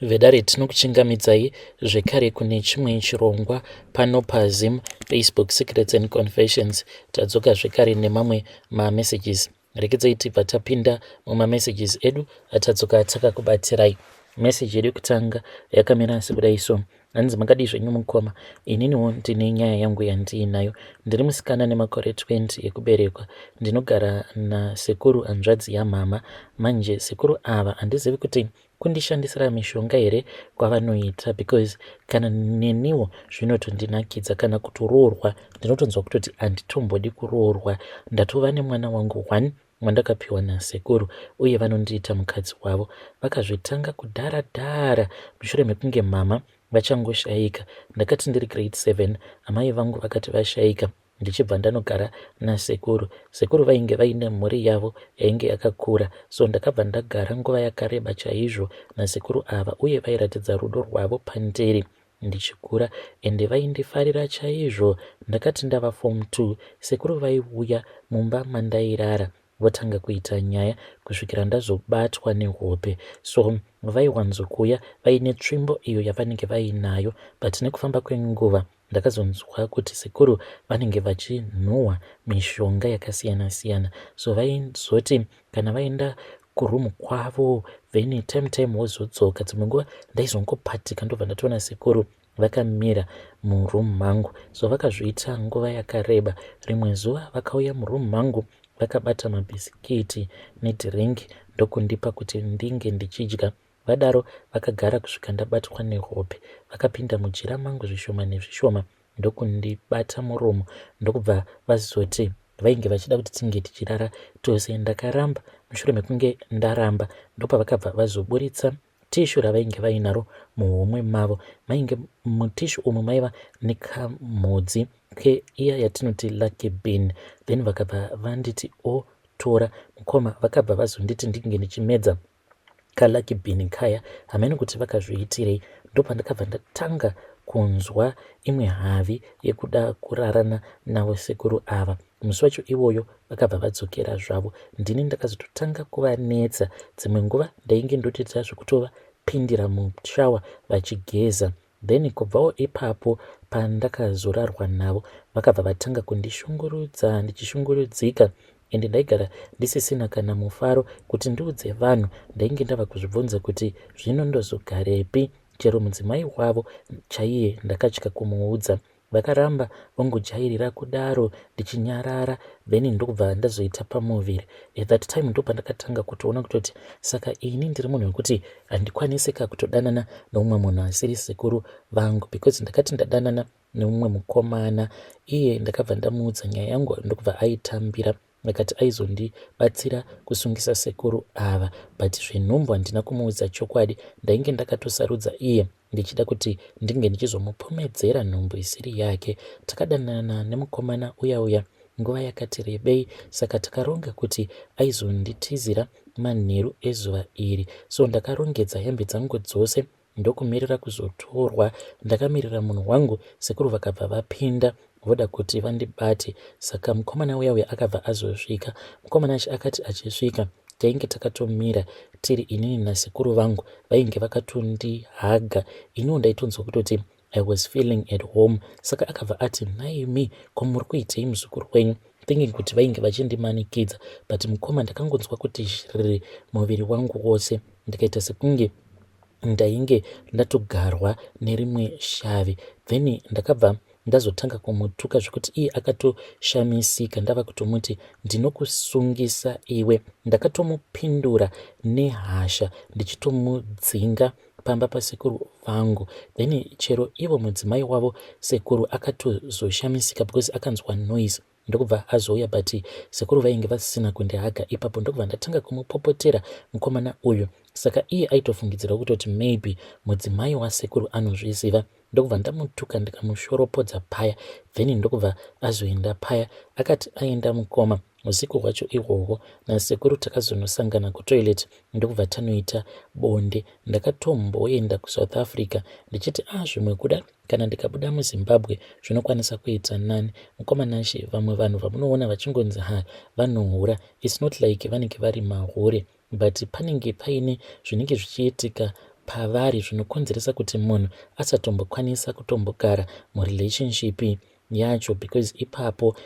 Vedare tinokuchingamidzai zvekare kune chimwe chirongwa pano paZim Facebook Secrets and Confessions. Tadzoka zvekare nemamwe mamessages. Rekedzai tibva tapinda mumamessages edu atadzoka takakubatirai. Message yedu yekutanga yakamira sekudai so. Hanzi makadii zvenyu mukoma, ininiwo ndine nyaya yangu yandiinayo. Ndiri musikana nemakore 20 ekuberekwa. Ndinogara nasekuru hanzvadzi yamama. Manje sekuru ava handizivi kuti kundishandisira mishonga here kwavanoita because kana neniwo zvinotondinakidza kana kutoroorwa ndinotonzwa kutoti handitombodi kuroorwa ndatova nemwana wangu one wandakapiwa nasekuru uye vanondiita mukadzi wavo vakazvitanga kudhara dhara mushure mekunge mama vachangoshaika ndakati ndiri grade 7 amai vangu vakati vashaika ndichibva ndanogara nasekuru. Sekuru vainge vaine mhuri yavo yainge yakakura so ndakabva ndagara nguva yakareba chaizvo nasekuru ava uye vairatidza rudo rwavo pandiri ndichikura ende vaindifarira chaizvo. Ndakati ndava form 2 sekuru vaiuya mumba mandairara votanga kuita nyaya kusvikira ndazobatwa nehope so vaiwanzokuuya vaine tsvimbo iyo yavanenge vainayo but nekufamba kwenguva Ndakazonzwa kuti sekuru vanenge vachinhuhwa mishonga yakasiyana siyana so vaizoti kana vaenda kuroom kwavo then time time wozodzoka dzimwe nguva ndaizongopatika ndobva ndatoona sekuru vakamira muroom mangu so vakazviita nguva yakareba rimwe zuva vakauya muroom mangu vakabata mabhisikiti nedhiringi ndokundipa kuti ndinge ndichidya Vadaro vakagara kusvika ndabatwa nehope. Vakapinda mujira mangu zvishoma nezvishoma ndokundibata muromo ndokubva vazoti vainge vachida kuti tinge tichirara tose. Ndakaramba, mushure mekunge ndaramba ndopavakabva vazoburitsa tishu ravainge vainaro muhomwe mavo. Mainge mutishu umu maiva nekamhodzi keiya yatinoti lucky bean then vakabva vanditi o tora mukoma vakabva vazonditi ndinge ndichimedza kalucky bean kaya hameno kuti vakazviitirei ndopandakabva ndatanga kunzwa imwe havi yekuda kurarana navo sekuru ava musi wacho iwoyo vakabva vadzokera zvavo ndini ndakazototanga kuvanetsa dzimwe nguva ndainge ndotoita zvekutovapindira mushawa vachigeza Then kubvawo ipapo pandakazorarwa navo vakabva vatanga kundishungurudza ndichishungurudzika ende ndaigara ndisisina kana mufaro kuti ndiudze vanhu ndainge ndava kuzvibvunza kuti zvino ndozogarepi chero mudzimai wavo chaiye ndakatya kumuudza vakaramba vongojairira kudaro ndichinyarara then ndokubva ndazoita pamuviri at that time ndopandakatanga kutoona kutoti saka ini ndiri munhu wekuti handikwanise ka kutodanana neumwe munhu asiri sekuru vangu because ndakati ndadanana neumwe mukomana iye ndakabva ndamuudza nyaya yangu ndokubva aitambira akati aizondibatsira kusungisa sekuru ava but zvenhumbu handina kumuudza chokwadi ndainge ndakatosarudza iye ndichida kuti ndinge ndichizomupomedzera nhumbu isiri yake takadanana nemukomana uya uya nguva yakati rebei saka takaronga kuti aizonditizira manheru ezuva iri so ndakarongedza hembe dzangu dzose ndokumirira kuzotorwa ndakamirira munhu wangu sekuru vakabva vapinda voda kuti vandibate saka mukomana uya uya akabva azosvika mukomana achi akati achisvika tainge takatomira tiri inini nasekuru vangu vainge vakatondihaga iniwo ndaitonzwa kutoti I was feeling at home saka akabva ati nhaimi ko muri kuitei muzukuru wenyu thinking kuti vainge vachindimanikidza but mukoma ndakangonzwa kuti zhiriri muviri wangu wose ndikaita sekunge ndainge ndatogarwa nerimwe shavi then ndakabva ndazotanga kumutuka zvekuti iye akatoshamisika ndava kutomuti ndinokusungisa iwe ndakatomupindura nehasha ndichitomudzinga pamba pasekuru vangu then chero ivo mudzimai wavo sekuru akatozoshamisika because akanzwa noise ndokubva azouya but sekuru vainge vasina kundihaga ipapo ndokubva ndatanga kumupopotera mukomana uyu saka iye aitofungidzira kutoti maybe mudzimai wasekuru anozviziva ndokubva ndamutuka ndikamushoropodza paya then ndokubva azoenda paya akati aenda mukoma usiku hwacho ihwohwo nasekuru takazonosangana kutoilet ndokubva tanoita bonde ndakatomboenda kusouth africa ndichiti a ah, zvimwe kuda kana ndikabuda muzimbabwe zvinokwanisa kuita nani mukoma nashe vamwe vanhu vamunoona vachingonzi ha vanohura its not like vanenge vari mahure but panenge paine zvinenge zvichiitika pavari zvinokonzeresa kuti munhu asatombokwanisa kutombogara murelationship yacho because ipapo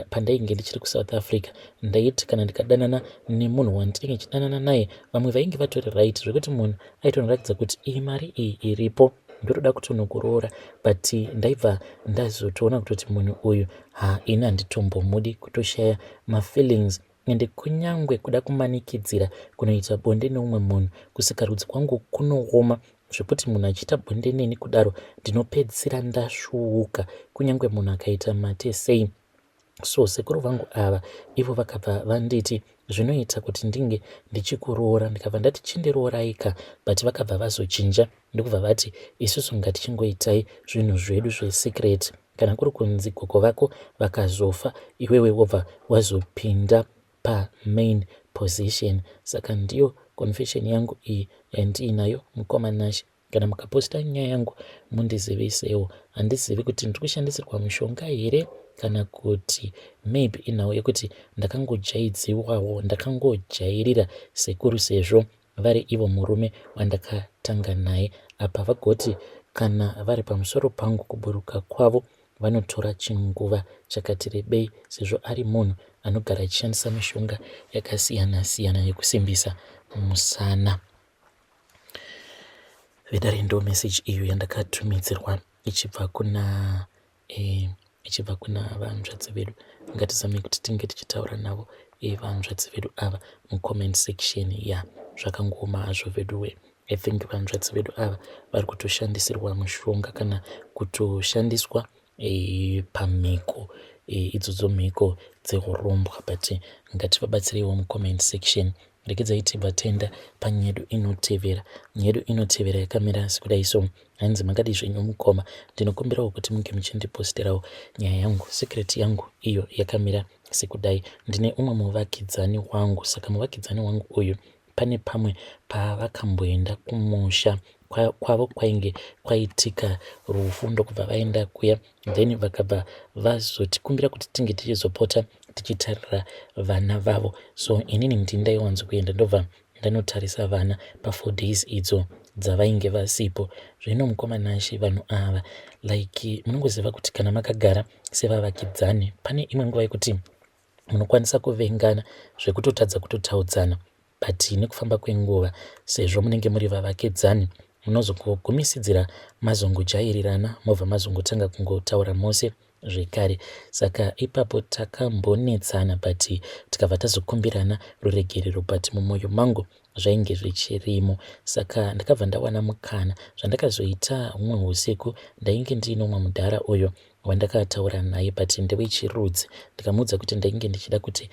pandainge ndichiri kuSouth Africa, ndaiti kana ndikadanana nemunhu wandinenge chidanana naye, vamwe vainge vatori right, zvekuti munhu aitonoratidza kuti iyi mari iyi iripo, ndotoda kutonokuroora, but ndaibva ndazotoona kutoti munhu uyu, ha, ini handitombomudi, kutoshaya mafeelings. Ende kunyange kuda kumanikidzira kunoita bonde neumwe munhu, kusikarudzi kwangu kunooma zvekuti munhu achiita bonde neni kudaro, ndinopedzisira ndasvuuka, kunyange munhu akaita mate sei. So sekuru vangu ava ivo vakabva vanditi zvinoita kuti ndinge ndichikuroora. Ndikabva ndati chindirooraika, but vakabva vazochinja, ndokubva vati isusu ngatichingoitai zvinhu zvedu zvesecret. Kana kuri kunzi gogo vako vakazofa, iwewe wobva wazopinda pamain position. Saka ndiyo confession yangu iyi yandiinayo, mukoma Nashe. Kana mukaposta nyaya yangu, mundizivisewo. Handizivi kuti ndiri kushandisirwa mushonga here, kana kuti maybe inhau yekuti ndakangojaidziwawo, ndakangojairira sekuru sezvo vari ivo murume wandakatanga naye. Apa vagoti kana vari pamusoro pangu, kuburuka kwavo vanotora chinguva chakati rebei, sezvo ari munhu anogara achishandisa mishonga yakasiyana siyana yekusimbisa musana. Vedare, ndo meseji iyo yandakatumidzirwa ichibva kuna vanzvadzi vedu. Ngatizamei kuti tinge tichitaura navo, vanzvadzi vedu ava, mucomment section. Ya, zvakangooma hazvo veduwe. I think vanzvadzi vedu ava vari kutoshandisirwa mushonga kana kutoshandiswa pamhiko idzodzo, mhiko dzeurombwa, but ngativabatsireiwo mucomment section. Regedzai tibva tenda panyaya yedu inotevera. Nyaya yedu inotevera yakamira sekudai so. Hanzi, "Makadii zvenyu mukoma? Ndinokumbirawo kuti munge muchindiposterawo nyaya yangu. Secret yangu iyo yakamira sekudai. Ndine umwe muvakidzani wangu. Saka muvakidzani wangu uyu, pane pamwe pavakamboenda kumusha kwavo, kwainge kwaitika rufu, ndokubva vaenda kuya. Then vakabva vazotikumbira kuti tinge tichizopota tichitarira vana vavo. So inini ndini ndaiwanzo kuenda, ndobva ndanotarisa vana pa4 days idzo dzavainge vasipo. Zvino mukoma Nashe, vanhu ava, like munongoziva kuti kana makagara sevavakidzani, pane imwe nguva yekuti munokwanisa kuvengana zvekutotadza kutotaudzana, but nekufamba kwenguva, sezvo munenge muri vavakidzani, munozongogumisidzira mazongojairirana, mobva mazongotanga kungotaura mose zvekare. Saka ipapo takambonetsana, but tikabva tazokumbirana ruregerero, but mumwoyo mangu zvainge zvichirimo. Saka ndakabva ndawana mukana. Zvandakazoita, humwe usiku ndainge ndiine umwe mudhara uyo wandakataura naye, but ndewechirudzi. Ndikamuudza kuti ndainge ndichida kuti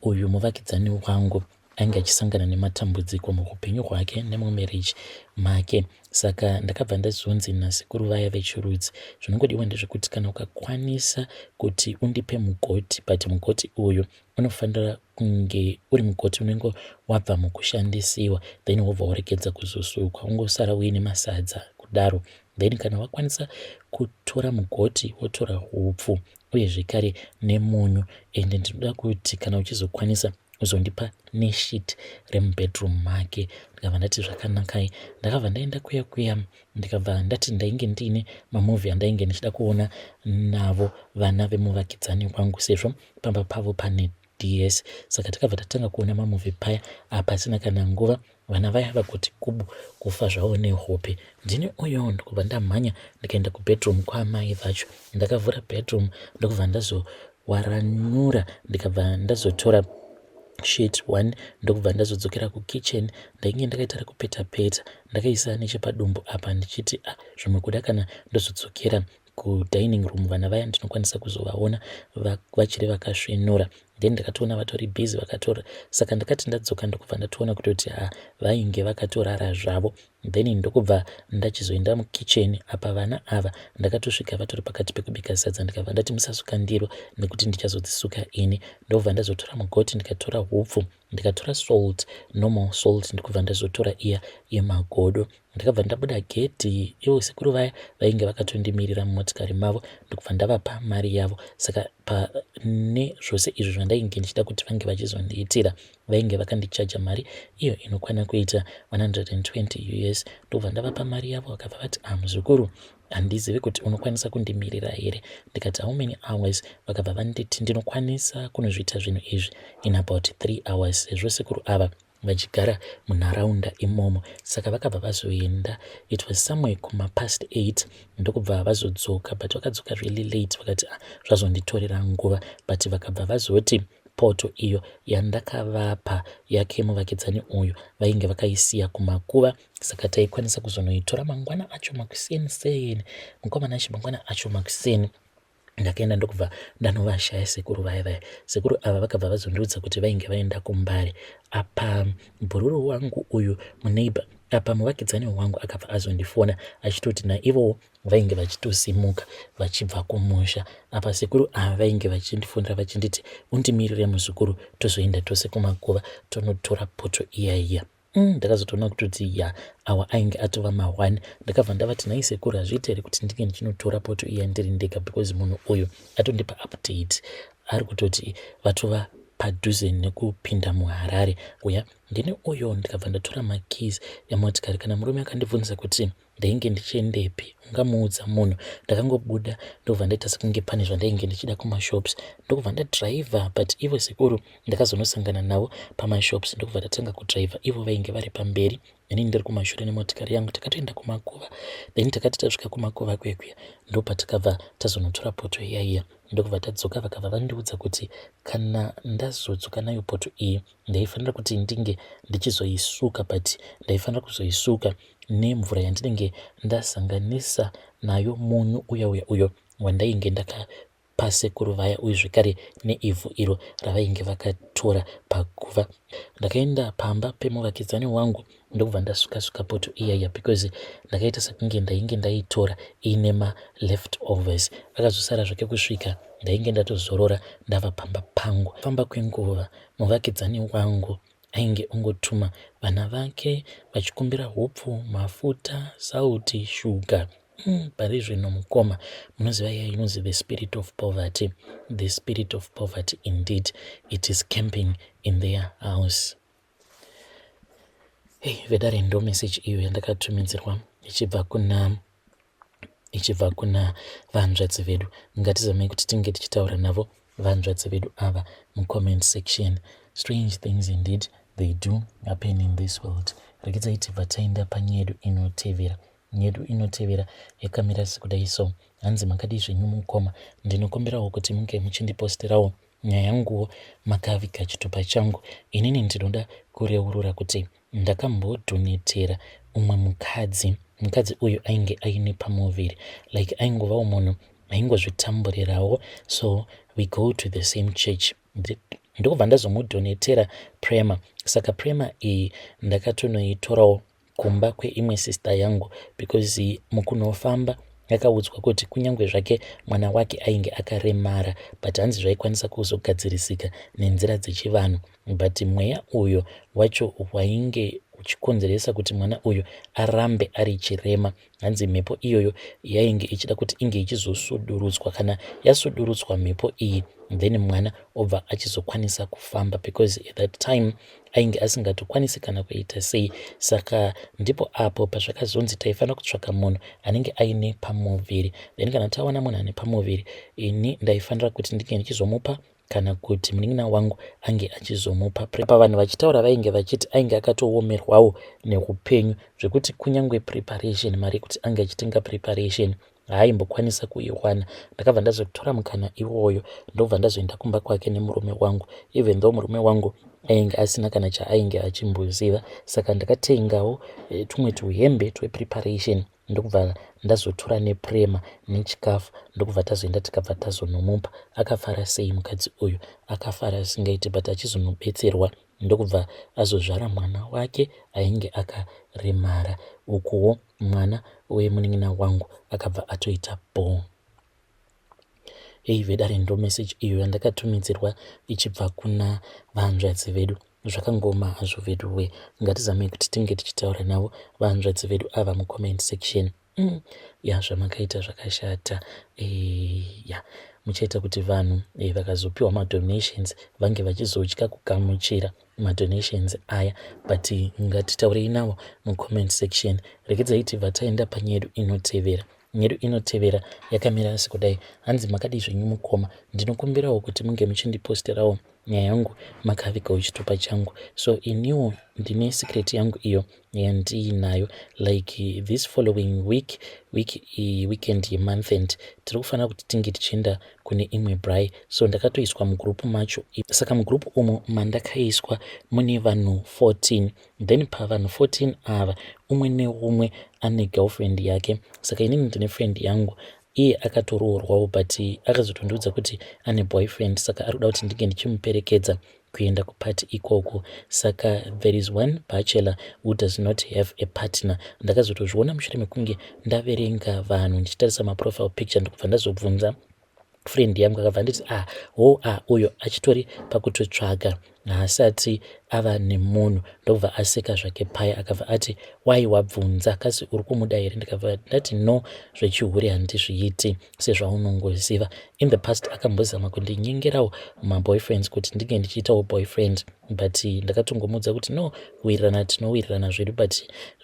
uyu muvakidzani wangu ainge achisangana nematambudziko muupenyu hwake nemumarriage make. Saka ndakabva ndazonzi nasekuru vaya vechirudzi, zvinongodiwa ndezvekuti kana ukakwanisa kuti undipe mugoti, but mugoti uyu unofanira kunge uri mugoti unenge wabva mukushandisiwa, then wobva waregedza kuzosukwa, ungosara uine masadza kudaro. Then kana wakwanisa kutora mugoti, wotora hupfu uye zvekare nemunyu, ende ndinoda kuti kana uchizokwanisa uzondipa nesheet remubedroom make." Ndikabva ndati zvakanakai. Ndakabva ndaenda kuya kuya, ndikabva ndati ndainge ndiine mamovie andainge ndichida kuona navo vana vemuvakidzani wangu, sezvo pamba pavo pane DS. Saka takabva tatanga kuona mamovie paya. Pasina kana nguva, vana vaya vakuti kubu kufa zvavo nehope. Ndini uyo ndokubva ndamhanya, ndikaenda kubedroom kwaamai vacho. Ndakavhura bedroom, ndokubva ndazowaranura, ndikabva ndazotora sheet one, ndokubva ndazodzokera kukitchen. Ndainge ndakaita rekupeta peta, ndakaisa nechepadumbu apa, ndichiti, "Ah, zvimwe kuda kana ndozodzokera kudining room, vana vaya ndinokwanisa kuzovaona vachiri vakasvinura." Then ndakatoona vatori busy vakatora. Saka ndakati ndadzoka, ndokubva ndatoona kutoti ha, vainge vakatorara zvavo. Then ndokubva ndachizoenda mukitchen. Apa vana ava ndakatosvika vatori pakati pekubika sadza. Ndikabva ndati, "Musasuka ndiro nekuti ndichazodzisuka ini." Ndobva ndazotora mugoti, ndikatora hupfu, ndikatora salt, normal salt, ndikubva ndazotora iya yemagodo. Ndakabva ndabuda gedhi. Ivo sekuru vaya vainge vakatondimirira mumotikari mavo, ndokubva ndavapa mari yavo. Saka Apa nezvose izvi zvandainge ndichida kuti vange vachizondiitira, vainge vakandichaja mari iyo inokwana kuita 120 US. Ndobva ndavapa mari yavo, vakabva vati, "Ah, muzukuru, handizivi kuti unokwanisa kundimirira here?" Ndikati, "How many hours?" Vakabva vanditi ndinokwanisa kunozviita zvinhu izvi in about 3 hours, sezvo sekuru ava vachigara munharaunda imomo. Saka vakabva vazoenda, it was somewhere kumapast 8, ndokubva vazodzoka, but vakadzoka really late. Vakati, "Ah, zvazonditorera nguva," but vakabva vazoti poto iyo yandakavapa yake muvakidzani uyu vainge vakaisiya kumakuva, saka taikwanisa kuzonoitora mangwana acho makuseni seni. Mukomana acho, mangwana acho makuseni ndakaenda, ndokubva ndanovashaya sekuru vaya vaya. Sekuru ava vakabva vazondiudza kuti vainge vaenda kuMbare. Apa bhururu wangu uyu, muneighbor, apa muvakidzani wangu, akabva azondifona achitoti naivowo vainge vachitosimuka vachibva kumusha. Apa sekuru ava vainge vachindifonera vachinditi, "Undimirire muzukuru, tozoenda tose kumakuva tonotora poto iya iya." Ndakazotoona kutoti ya, awa ainge atova ma1. Ndakabva ndavati, "Nhai sekuru, hazviiti here kuti ndinge ndichinotora poto iya ndiri ndega? Because munhu uyu atondipa update, ari kutoti vatova padhuze nekupinda muHarare uya." Ndini uyo ndikabva ndatora makeys emotikari. Kana murume akandibvunza kuti ndainge ndichiendepi, ungamuudza munhu? Ndakangobuda, ndobva ndaita sekunge pane zvandainge ndichida kumashops, ndokubva ndadhiraivha. But ivo sekuru ndakazonosangana navo pamashops, ndokubva ndatanga kudhiraivha. Ivo vainge vari pamberi, inini ndiri kumashure nemotikari yangu. Takatoenda kumakuva, then takati tasvika kumakuva kwekuya, ndopatakabva tazonotora poto iyaiya, ndokubva tadzoka. Vakabva vandiudza kuti kana ndazodzoka nayo poto iyi, ndaifanira kuti ndinge ndichizoisuka, but ndaifanira kuzoisuka nemvura yandinenge ndasanganisa nayo munyu uya uya uyo wandainge ndakapa sekuru vaya, uye zvekare neivhu iro ravainge vakatora paguva. Ndakaenda pamba pemuvakidzani wangu, ndokubva ndasuka-suka poto iyaiya, because ndakaita sekunge ndainge ndaitora iine maleftovers. Akazosara zvake kusvika ndainge ndatozorora ndava pamba pangu. Famba kwenguva, muvakidzani wangu ainge ongotuma vana vake vachikumbira hupfu, mafuta, sauti, shuga. Pari zvino mukoma, munoziva iya inonzi the spirit of poverty? The spirit of poverty indeed, it is camping in their house. Hey, vedare, ndo message iyo yandakatumidzirwa ichibva kuna vanzvadzi vedu. Ngatizamei kuti tinge tichitaura navo vanzvadzi vedu ava mucomment section. Strange things indeed, they do happen in this world. Regedzai tibva taenda panyedu inotevera. Nyedu inotevera yakamira sekudai so. Hanzi, "Makadii zvenyu mukoma? Ndinokumbirawo kuti munge muchindiposterawo nyaya yanguwo makaviga chitupa changu. Inini ndinoda kureurura kuti ndakambodhonetera umwe mukadzi. Mukadzi uyu ainge aine pamuviri, like aingovawo munhu aingozvitamburirawo, so we go to the same church. Ndokubva ndazomudhonetera pram. Saka pram iyi ndakatonoitorawo kumba kweimwe sister yangu, because mukunofamba akaudzwa kuti kunyange zvake mwana wake ainge akaremara, but hanzi zvaikwanisa kuzogadzirisika nenzira dzechivanhu, but mweya uyo wacho wainge uchikonzeresa kuti mwana uyu arambe ari chirema, hanzi mhepo iyoyo yainge ichida kuti inge ichizosudurudzwa. Kana yasudurudzwa mhepo iyi, then mwana obva achizokwanisa kufamba, because at that time ainge asingatokwanisi kana kuita sei. Saka ndipo apo pazvakazonzi taifanira kutsvaka munhu anenge aine pamuviri. Then kana tawana munhu ane pamuviri, ini ndaifanira kuti ndinge ndichizomupa, kana kuti munin'ina wangu ange achizomupa." Pa vanhu vachitaura, vainge vachiti ainge akatoomerwawo neupenyu, zvekuti kunyange preparation, mari yekuti ange achitenga preparation, haaimbokwanisa kuiwana. "Ndakabva ndazotora mukana iwoyo, ndobva ndazoenda kumba kwake nemurume wangu, even though murume wangu ainge asina kana chaainge achimboziva. Saka ndakatengawo tumwe tuhembe twepreparation, ndokubva ndazotora nepram nechikafu, ndokubva tazoenda, tikabva tazonomupa. Akafara sei mukadzi uyu, akafara asingaiti, but achizonobetserwa, ndokubva azozvara mwana wake ainge akaremara. Ukuwo mwana wemunin'ina wangu akabva atoita bho." Ei vedare, ndo message iyo yandakatumidzirwa ichibva kuna vanzvadzi vedu. Zvakangoma hazvo vedu we. Ngatizamei kuti tinge tichitaura navo vanzvadzi vedu ava mucomment section. Ya, zvamakaita zvakashata. Ya. Muchaita kuti vanhu vakazopiwa madonations vange vachizotya kugamuchira madonations aya, but ngatitaurei navo mucomment section. Regedzai tibva taenda panyedu inotevera. Nyedu inotevera yakamira sekudai. Hanzi, "Makadii zvenyu mukoma? Ndinokumbirawo kuti munge muchindiposterawo nyaya yangu makavigawo chitupa changu. So iniwo ndine secret yangu iyo yandiinayo. Like this following week, weekend yemonth end, tiri kufanira kuti tinge tichienda kune imwe braai. So ndakatoiswa mugroup macho. Saka mugroup umo mandakaiswa mune vanhu 14. Then pavanhu 14 ava, umwe neumwe ane girlfriend yake. Saka inini ndine friend yangu, iye akatoroorwawo, but akazotondiudza kuti ane boyfriend, saka ari kuda kuti ndinge ndichimuperekedza kuenda kupati ikoko. Saka there is one bachelor who does not have a partner. Ndakazotozviona mushure mekunge ndaverenga vanhu, ndichitarisa maprofile picture, ndikubva ndazobvunza friend yangu, akabva nditi, 'Ah, ho, ah, uyo achitori pakutotsvaga, haasati ava nemunhu.' Ndobva aseka zvake paya, akabva ati, 'Wai wabvunza? Kasi uri kumuda here?' Ndikabva ndati, 'No, zvechihure handizviiti sezvaunongoziva.' In the past akambozama kundinyengerawo maboyfriends kuti ndinge ndichiitawo boyfriend, but ndakatongomuudza kuti, 'No, kuwirirana tinowirirana zvedu, but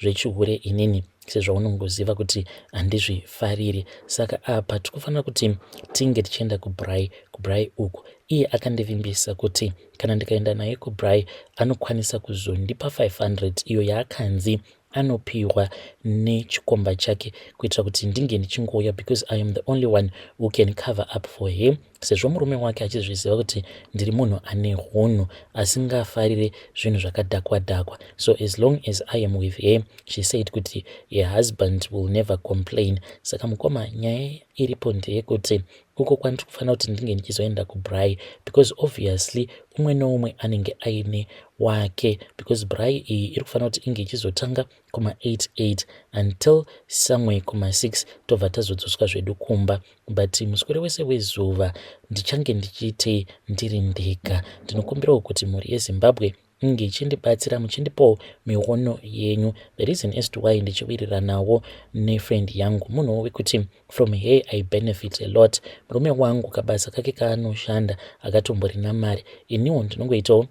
zvechihure inini sezvaunongoziva kuti handizvifariri.' Saka apa tikufanira kuti tinge tichienda kubraai. Kubraai uku iye akandivimbisa kuti kana ndikaenda naye kubraai, anokwanisa kuzondipa 500 iyo yaakanzi anopiwa nechikomba chake, kuitira kuti ndinge ndichingouya, because I am the only one who can cover up for him, sezvo murume wake achizviziva kuti ndiri munhu ane hunhu, asingafarire zvinhu zvakadhakwa dhakwa. So as long as I am with her, she said kuti her husband will never complain. Saka mukoma, nyaya iripo ndeyekuti uko kwandiri kufanira kuti ndinge ndichizoenda kubraai, because obviously umwe neumwe anenge aine wake, because braai iyi iri kufanira kuti inge ichizotanga kuma88 until somewhere kuma6, tobva tazodzoswa zvedu kumba. But muswere wese wezuva ndichange ndichiitei ndiri ndega? Ndinokumbirawo kuti mhuri yeZimbabwe inge ichindibatsira, muchindipawo miono yenyu. The reason as to why ndichiwiriranawo nefriend yangu, munhuwo wekuti from her I benefit a lot. Murume wangu kabasa kake kaanoshanda akatomborina mari, iniwo ndinongoitawo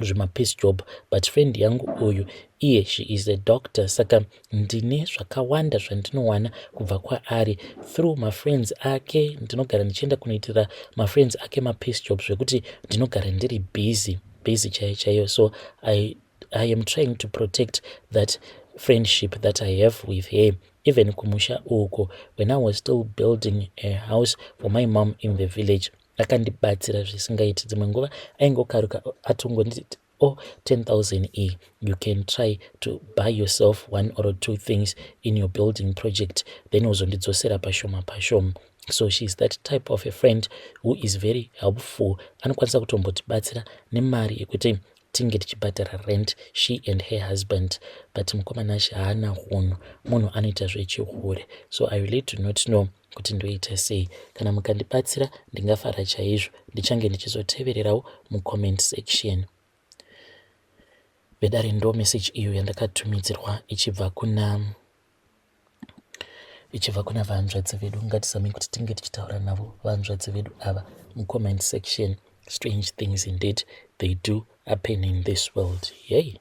zvimapiece job, but friend yangu uyu iye, she is a doctor, saka ndine zvakawanda zvandinowana kubva kwaari through mafriends ake. Ndinogara ndichienda kunoitira mafriends ake mapiece job, zvekuti ndinogara ndiri busy busy chaiyo chaiyo. So I am trying to protect that friendship that I have with her. Even kumusha uko, when I was still building a house for my mom in the village, akandibatsira zvisingaiti. Dzimwe nguva aingokaruka atongonditi, 'Oh, 10 000 e, you can try to buy yourself one or two things in your building project, then uzondidzosera pashoma pashoma.' So she is that type of a friend who is very helpful. Anokwanisa kutombotibatsira nemari yekuti tinge tichibhadhara rent, she and her husband. But mukomana haana hunhu, munhu anoita zvechihure. So I really do not know kuti ndoita sei. Kana mukandibatsira ndingafara chaizvo. Ndichange ndichizotevererawo mucomment section." Vedare, ndo message iyo yandakatumidzirwa ichibva kuna vanzvadzi vedu. Ngatizamei kuti tinge tichitaura navo vanzvadzi vedu ava mucomment section. Strange things indeed, they do happen in this world. Yei.